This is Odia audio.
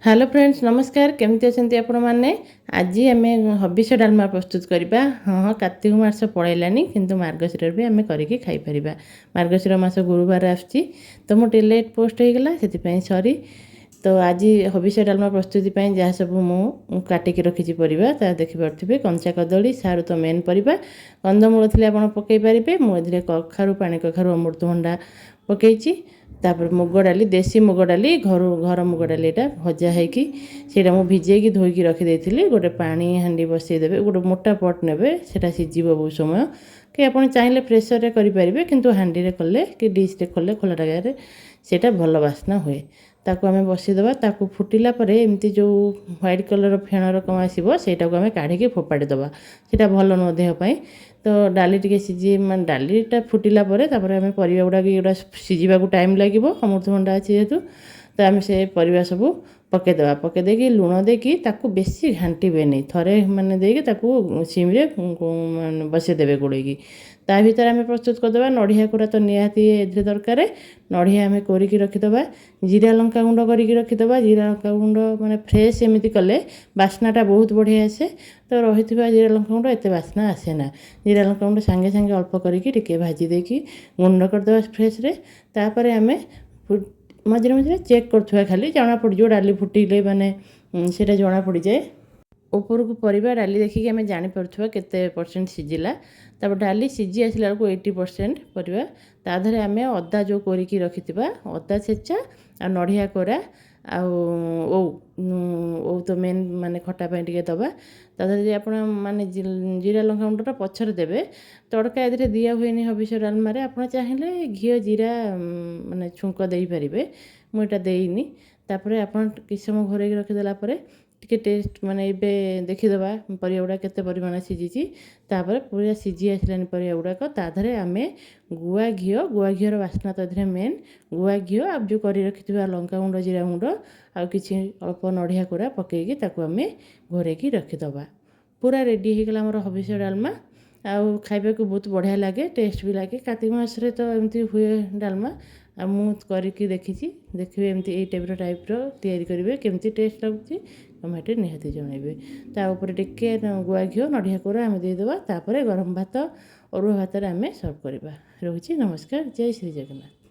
ହ୍ୟାଲୋ ଫ୍ରେଣ୍ଡସ୍, ନମସ୍କାର। କେମିତି ଅଛନ୍ତି ଆପଣମାନେ? ଆଜି ଆମେ ହବିଷ ଡାଲମା ପ୍ରସ୍ତୁତ କରିବା। ହଁ, କାର୍ତ୍ତିକ ମାସ ପଳେଇଲାନି, କିନ୍ତୁ ମାର୍ଗଶିରରେ ବି ଆମେ କରିକି ଖାଇପାରିବା। ମାର୍ଗଶିର ମାସ ଗୁରୁବାର ଆସୁଛି। ତ ମୁଁ ଟିକେ ଲେଟ୍ ପୋଷ୍ଟ ହେଇଗଲା, ସେଥିପାଇଁ ସରି। ତ ଆଜି ହବିଷ ଡାଲମା ପ୍ରସ୍ତୁତି ପାଇଁ ଯାହା ସବୁ ମୁଁ କାଟିକି ରଖିଛି ପରିବା, ତାହା ଦେଖିପାରୁଥିବେ। କଞ୍ଚା କଦଳୀ, ସାରୁ ତ ମେନ୍ ପରିବା। କନ୍ଦମୂଳ ଥିଲେ ଆପଣ ପକାଇ ପାରିବେ। ମୁଁ ଏଥିରେ କଖାରୁ, ପାଣି କଖାରୁ, ଅମୃତଭଣ୍ଡା ପକାଇଛି। ତାପରେ ମୁଗ ଡାଲି, ଦେଶୀ ମୁଗ ଡାଲି, ଘର ମୁଗ ଡାଲି। ଏଇଟା ଭଜା ହେଇକି ସେଇଟା ମୁଁ ଭିଜେଇକି ଧୋଇକି ରଖିଦେଇଥିଲି। ଗୋଟେ ପାଣି ହାଣ୍ଡି ବସେଇଦେବେ, ଗୋଟେ ମୋଟା ପଟ୍ ନେବେ, ସେଇଟା ସିଝିବ ବହୁତ ସମୟ। କି ଆପଣ ଚାହିଁଲେ ପ୍ରେସରରେ କରିପାରିବେ, କିନ୍ତୁ ହାଣ୍ଡିରେ କଲେ କି ଡିସ୍ରେ କଲେ, ଖୋଲା ଜାଗାରେ ସେଇଟା ଭଲ ବାସ୍ନା ହୁଏ। ତାକୁ ଆମେ ବସେଇଦେବା। ତାକୁ ଫୁଟିଲା ପରେ ଏମିତି ଯେଉଁ ହ୍ୱାଇଟ୍ କଲର୍ ଫେଣ ରକମ ଆସିବ, ସେଇଟାକୁ ଆମେ କାଢ଼ିକି ଫୋପାଡ଼ି ଦେବା। ସେଇଟା ଭଲ ନୁହଁ ଦେହ ପାଇଁ। ତ ଡାଲି ଟିକେ ସିଝି, ମାନେ ଡାଲିଟା ଫୁଟିଲା ପରେ ତାପରେ ଆମେ ପରିବା ଗୁଡ଼ାକ, ଏଗୁଡ଼ା ସିଝିବାକୁ ଟାଇମ୍ ଲାଗିବ, ଅମୃତଭଣ୍ଡା ଅଛି ଯେହେତୁ। ତ ଆମେ ସେ ପରିବା ସବୁ ପକାଇଦେବା। ପକାଇ ଦେଇକି, ଲୁଣ ଦେଇକି ତାକୁ ବେଶୀ ଘାଣ୍ଟିବେନି। ଥରେ ମାନେ ଦେଇକି ତାକୁ ସିମ୍ରେ ମାନେ ବସେଇଦେବେ ଗୋଳେଇକି। ତା ଭିତରେ ଆମେ ପ୍ରସ୍ତୁତ କରିଦେବା ନଡ଼ିଆ କୋରା। ତ ନିହାତି ଏଥିରେ ଦରକାର। ନଡ଼ିଆ ଆମେ କୋରିକି ରଖିଦେବା। ଜିରା ଲଙ୍କା ଗୁଣ୍ଡ କରିକି ରଖିଦେବା। ଜିରା ଲଙ୍କା ଗୁଣ୍ଡ ମାନେ ଫ୍ରେଶ୍ ଏମିତି କଲେ ବାସ୍ନାଟା ବହୁତ ବଢ଼ିଆ ଆସେ। ତ ରହିଥିବା ଜିରା ଲଙ୍କା ଗୁଣ୍ଡ ଏତେ ବାସ୍ନା ଆସେ ନା। ଜିରା ଲଙ୍କା ଗୁଣ୍ଡ ସାଙ୍ଗେ ସାଙ୍ଗେ ଅଳ୍ପ କରିକି ଟିକେ ଭାଜି ଦେଇକି ଗୁଣ୍ଡ କରିଦେବା ଫ୍ରେଶ୍ରେ। ତାପରେ ଆମେ ମଝିରେ ମଝିରେ ଚେକ୍ କରୁଥିବା ଖାଲି, ଜଣା ପଡ଼ିଯିବ। ଡାଲି ଫୁଟିଲେ ମାନେ ସେଇଟା ଜଣା ପଡ଼ିଯାଏ। ଉପରକୁ ପରିବା, ଡାଲି ଦେଖିକି ଆମେ ଜାଣିପାରୁଥିବା କେତେ ପରସେଣ୍ଟ ସିଝିଲା। ତାପରେ ଡାଲି ସିଝି ଆସିଲା ବେଳକୁ 80% ପରିବା, ତା ଦେହରେ ଆମେ ଅଦା ଯେଉଁ କୋରିକି ରଖିଥିବା, ଅଦା ଛେଚା ଆଉ ନଡ଼ିଆ କୋରା ଆଉ ଓଉ। ଓଉ ତ ମେନ୍, ମାନେ ଖଟା ପାଇଁ ଟିକେ ଦେବା। ତା ଦେହରେ ଯଦି ଆପଣ ମାନେ ଜିରା ଲଙ୍କା ଗୁଣ୍ଡଟା ପଛରେ ଦେବେ। ତଡ଼କା ଏଥିରେ ଦିଆ ହୁଏନି ହବିଷ ଡାଲମାରେ। ଆପଣ ଚାହିଁଲେ ଘିଅ, ଜିରା ମାନେ ଛୁଙ୍କ ଦେଇପାରିବେ। ମୁଁ ଏଇଟା ଦେଇନି। ତାପରେ ଆପଣ କିଛି ସମୟ ଘୋରେଇକି ରଖିଦେଲା ପରେ ଟିକେ ଟେଷ୍ଟ, ମାନେ ଏବେ ଦେଖିଦେବା ପରିବା ଗୁଡ଼ା କେତେ ପରିମାଣ ସିଝିଛି। ତାପରେ ପୁରା ସିଝି ଆସିଲାଣି ପରିବା ଗୁଡ଼ାକ। ତା ଦେହରେ ଆମେ ଗୁଆ ଘିଅ, ଗୁଆ ଘିଅର ବାସ୍ନା ତ ଏଥିରେ ମେନ୍। ଗୁଆ ଘିଅ ଆଉ ଯେଉଁ କରି ରଖିଥିବା ଲଙ୍କା ଗୁଣ୍ଡ, ଜିରା ଗୁଣ୍ଡ ଆଉ କିଛି ଅଳ୍ପ ନଡ଼ିଆ କୋରା ପକାଇକି ତାକୁ ଆମେ ଘୋରେଇକି ରଖିଦେବା। ପୁରା ରେଡ଼ି ହେଇଗଲା ଆମର ହବିଷ ଡାଲମା। ଆଉ ଖାଇବାକୁ ବହୁତ ବଢ଼ିଆ ଲାଗେ, ଟେଷ୍ଟ ବି ଲାଗେ। କାର୍ତ୍ତିକ ମାସରେ ତ ଏମିତି ହୁଏ ଡାଲମା। ଆଉ ମୁଁ କରିକି ଦେଖିଛି। ଦେଖିବେ, ଏମିତି ଏଇ ଟାଇପ୍ର ତିଆରି କରିବେ, କେମିତି ଟେଷ୍ଟ ଲାଗୁଛି କମେଣ୍ଟରେ ନିହାତି ଜଣାଇବେ। ତା ଉପରେ ଟିକେ ଗୁଆ ଘିଅ, ନଡ଼ିଆ କୋରା ଆମେ ଦେଇଦେବା। ତାପରେ ଗରମ ଭାତ, ଅରୁଆ ଭାତରେ ଆମେ ସର୍ଭ କରିବା। ରହୁଛି, ନମସ୍କାର, ଜୟ ଶ୍ରୀ ଜଗନ୍ନାଥ।